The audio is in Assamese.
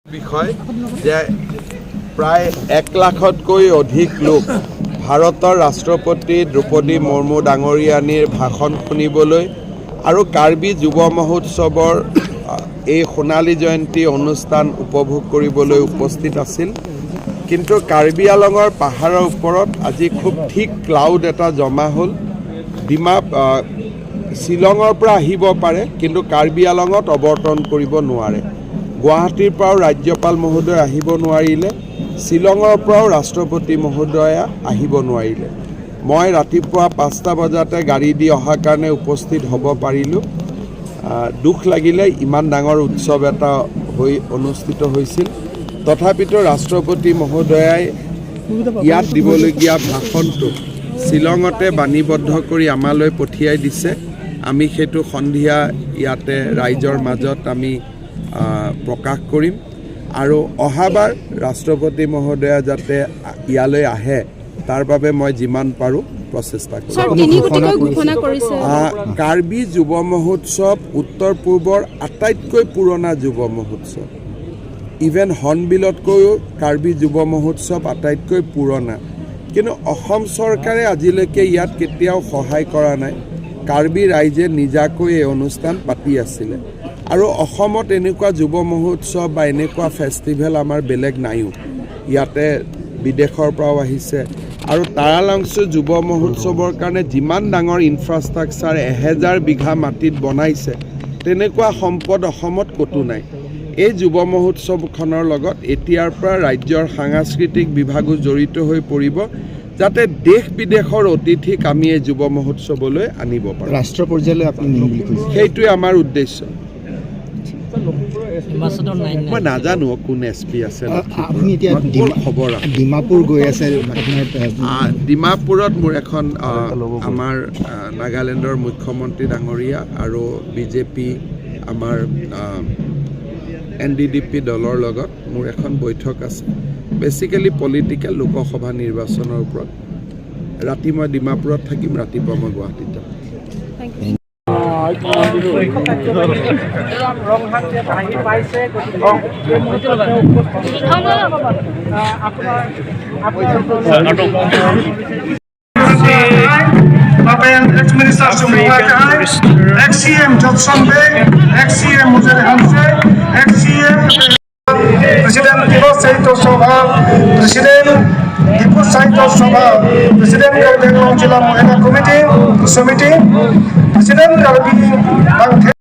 বিষয় যে প্ৰায় 1 লাখতকৈ অধিক লোক ভাৰতৰ ৰাষ্ট্ৰপতি দ্ৰৌপদী মুৰ্মু ডাঙৰীয়ানীৰ ভাষণ শুনিবলৈ আৰু কাৰ্বি যুৱ মহোৎসৱৰ এই সোণালী জয়ন্তী অনুষ্ঠান উপভোগ কৰিবলৈ উপস্থিত আছিল। কিন্তু কাৰ্বি আলঙৰ পাহাৰৰ ওপৰত আজি খুব থিক ক্লাউড এটা জমা হ'ল। শ্বিলঙৰ পৰা আহিব পাৰে, কিন্তু কাৰ্বি আলঙত অৱতৰণ কৰিব নোৱাৰে। গুৱাহাটীৰ পৰাও ৰাজ্যপাল মহোদয় আহিব নোৱাৰিলে, শ্বিলঙৰ পৰাও ৰাষ্ট্ৰপতি মহোদয়া আহিব নোৱাৰিলে। মই ৰাতিপুৱা 5টা বজাতে গাড়ী দি অহাৰ কাৰণে উপস্থিত হ'ব পাৰিলোঁ। দুখ লাগিলে, ইমান ডাঙৰ উৎসৱ এটা হৈ অনুষ্ঠিত হৈছিল। তথাপিতো ৰাষ্ট্ৰপতি মহোদয়াই ইয়াত দিবলগীয়া ভাষণটো শ্বিলঙতে বাণীবদ্ধ কৰি আমালৈ পঠিয়াই দিছে। আমি সেইটো সন্ধিয়া ইয়াতে ৰাইজৰ মাজত আমি প্ৰকাশ কৰিম আৰু অহাবাৰ ৰাষ্ট্ৰপতি মহোদয়া যাতে ইয়ালৈ আহে, তাৰ বাবে মই যিমান পাৰোঁ প্ৰচেষ্টা কৰিম। ছাৰ, 3 কোটিকৈ ঘোষণা কৰিছে। কাৰ্বি যুৱ মহোৎসৱ উত্তৰ পূৰ্বৰ আটাইতকৈ পুৰণা যুৱ মহোৎসৱ। ইভেন হৰ্ণবিলতকৈও কাৰ্বি যুৱ মহোৎসৱ আটাইতকৈ পুৰণা। কিন্তু অসম চৰকাৰে আজিলৈকে ইয়াত কেতিয়াও সহায় কৰা নাই। কাৰ্বি ৰাইজে নিজাকৈ এই অনুষ্ঠান পাতি আছিলে আৰু অসমত এনেকুৱা যুৱ মহোৎসৱ বা এনেকুৱা ফেষ্টিভেল আমাৰ বেলেগ নাইও। ইয়াতে বিদেশৰ পৰাও আহিছে আৰু তাৰালাংচু যুৱ মহোৎসৱৰ কাৰণে যিমান ডাঙৰ ইনফ্ৰাষ্ট্ৰাকচাৰ 1000 বিঘা মাটিত বনাইছে, তেনেকুৱা সম্পদ অসমত ক'তো নাই। এই যুৱ মহোৎসৱখনৰ লগত এতিয়াৰ পৰা ৰাজ্যৰ সাংস্কৃতিক বিভাগো জড়িত হৈ পৰিব, যাতে দেশ বিদেশৰ অতিথিক আমি এই যুৱ মহোৎসৱলৈ আনিব পাৰোঁ। ৰাষ্ট্ৰীয় পৰ্যায়লৈ আপুনি নিম বুলি কৈছে। সেইটোৱে আমাৰ উদ্দেশ্য। এম্বাচাডৰ নাইন। মই নাজানো কোন এছ পি আছে। আপুনি এতিয়া মই খবৰ ৰাখোঁ। ডিমাপুৰ গৈ আছে আপোনাৰ ডিমাপুৰত মোৰ এখন আমাৰ নাগালেণ্ডৰ মুখ্যমন্ত্ৰী ডাঙৰীয়া আৰু বিজেপি আমাৰ এনডিডিপি দলৰ লগত মোৰ এখন বৈঠক আছে, বেচিকেলি পলিটিকেল লোকসভা নিৰ্বাচনৰ ওপৰত। ৰাতি মই ডিমাপুৰত থাকিম, ৰাতিপুৱা মই গুৱাহাটীত যাম। Thank U. আহি পাইছে, গতিকে এই মুহূৰ্তত তেওঁ উপস্থিত আপোনাৰ আপোনাৰ Ex-Minister Sumbuakai, ex-CM Jotson Bey, ex-CM Mujere Hamse, ex-CM President Tiwa Sahitya Sabha, President Diphu Sahitya Sabha, President Karbi Anglong Jila Mahila Committee, Samiti, President Karbi Bangthe.